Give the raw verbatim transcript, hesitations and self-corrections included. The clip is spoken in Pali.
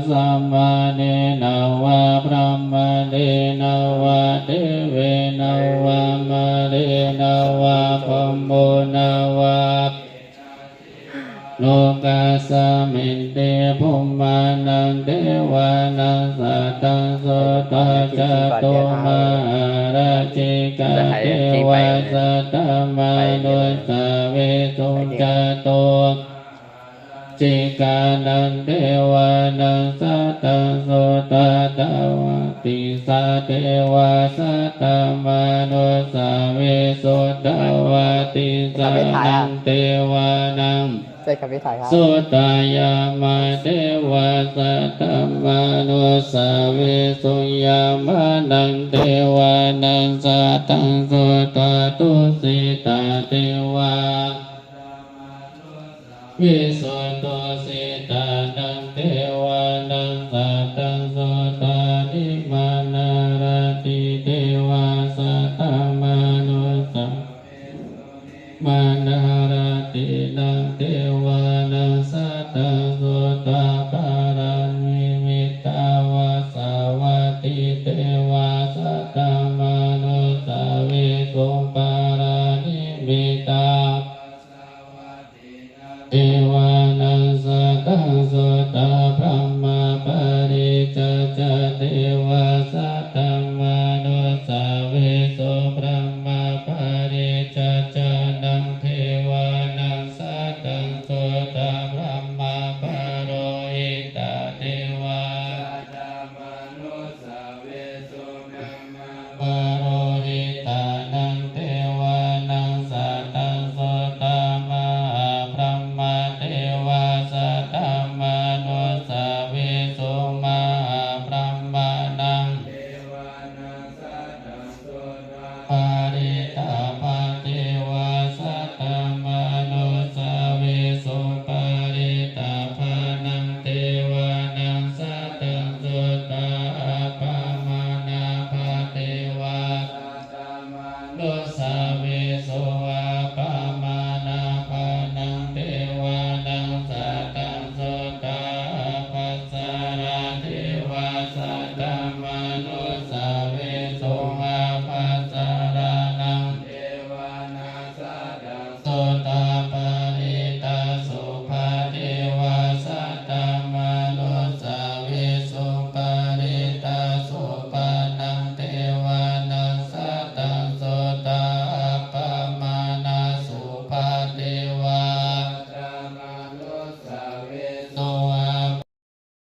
sammānena vā brāhmaṇena vā devena vā mārena vā brahmunā vā lokasminti brahmānaṃ devānaṃ saddaṃ sutvā cātummahārājikā devā saddamanussāvesuṃ cātu cikānaṃ devānaṃ saddaṃ sutvā tāvatiṃsā devā saddamanussāvesuṃ tāvatiṃsānaṃ devānaṃ ใช่ครับพี่ถ่ายครับ sutvā yāmā devā saddamanussāvesuṃ yāmānaṃ devānaṃ saddaṃ sutvā tusitā devā visuṃ tusitānaṃ devānaṃ saddaṃ sutvā nimmānaratī devā saddamanussā nimmānaratīnaṃ devānaṃ saddaṃ sutvā paranimmitavasavattī devā saddamanussāvesuṃ paranimmitā devānaṃ saddaṃ sutvā brahmā